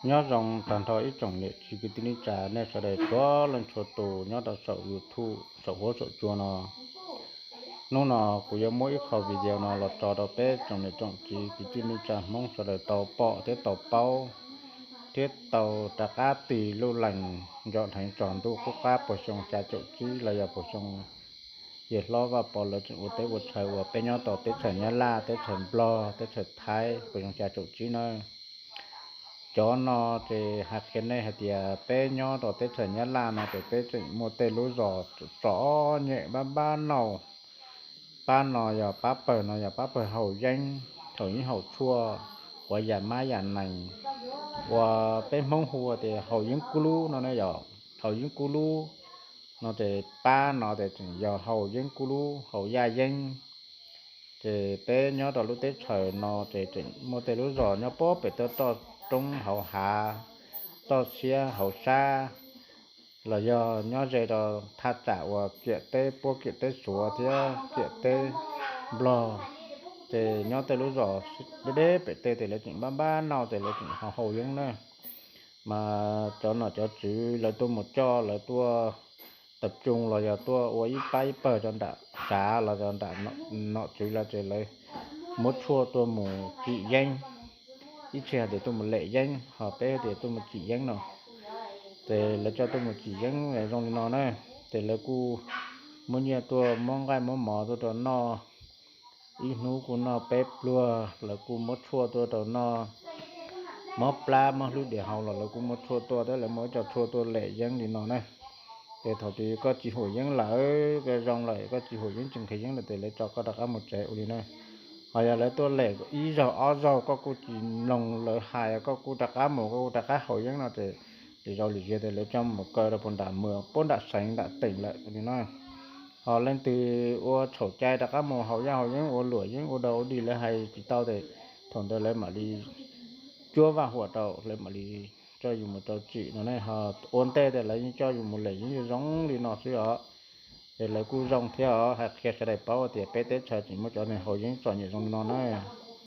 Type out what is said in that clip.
Nyob zoo tag nrho ib tsoom niam txiv kwv tij neej tsa nej sawv daws txhua leej txhua tus nyob rau saum YouTube saum huab saum cua no. Hnub no kuv yuav muab ib qho video no los tso rau peb tsoom niam tsoom txiv kwv tij neej tsa Hmoob sawv daws tau pom thiab tau paub, thiab tau rov qab tig lub lees nco dheev txog ntuj qub qab puag xyoo xya caum tsib los yog puag xyoo yawg hlob Vaj Pov lawv tseem ua teb ua chaw uas peb nyob tau teb chaws Nyab Laj, teb chaws Nplog, teb chaws Thaib puag xyoo xya caum tsib na. Cov no ces hais qhia nej hais tias peb nyob rau teb chaws Nyab Laj no ces peb tseem muaj tej lub zos txom nyem pab pab nauj. Pab no yog pab pawg no yog pab pawg haus yeeb, haus yeeb haus tshuaj, ua yam mab yam nees, uas peb Hmoob hu tias haus yeeb kub lub no ne yom, haus yeeb kub lub no ces pab no ces tseem yog haus yeeb kub lub, haus yaj yeeb. Ces peb nyob rau lub teb chaws no ces tseem muaj tej lub zos nyob puag pem toj roob hauv hav, toj siab hauv sab, los yog nyob ze rau thaj tsam uas kiam teb puab kiam teb Suav thiab kiam teb Nplog. Ces nyob tej lub zos deb deb pem tej ces lawv tseem pab pab nauj ces lawv tseem haus haus yeeb na. Mas cov nom cov tswv lawv tuaj mus coj lawv tuaj tập trung los yog tuaj ua ib pab ib pawg rau nram tsav los yog nram nom tswv lawv ces lawv muab tshuaj tuaj mus tsim yeeb. Ib txhia hais tias tuaj mus lem yeeb, ho peb tias tuaj mus tsim yeeb no. Ces lawv coj tuaj mus tsim yeeb zoo li no na, ces lawv kuj muab nyiaj tuaj muab nqaij muab mov tuaj rau noj. Ib hnub kuj noj peb pluag, lawv kuj muab tshuaj tuaj rau noj. Mob plab mob hlwb diam hau los lawv kuj muab tshuaj tuaj thiab, lawv muab ib co tshuaj tuaj lem yeeb li no na. Ces thaum twg koj tsis haus yeeb lawm, koj zoo lawm koj tsis haus yeeb tsis nqhis yeeb lawm ces lawv tso koj rov qab mus tsev ua li na. Ho yog lawv tuaj lem ib zaug ob zaug koj kuj tsis mloog lawv hais, koj kuj rov qab mus, koj kuj rov qab haus yeeb no ces, ces zoo li tias lawv coj mus kaw rau puag nram mws, puag nram xeev nram teem lawm li no. Ho leej twg ua txhaum cai rov qab mus haus yaj haus yeeb ua luam yeeb ua dog ua dig lawv hais tsis tau ces thaum ntawd lawv mam li cuab vaj huam rau, lawv mam li coj yus mus rau tsim no ne. Ho ua ntej tias lawv yeej coj yus mus lem yeeb zoo zoo li no xwb os. Ces lawv kuj zoo thiab os, hais qhia sawv daws paub tias peb teb chaws tseem muaj cov neeg haus yeeb txom nyem zoo li no na.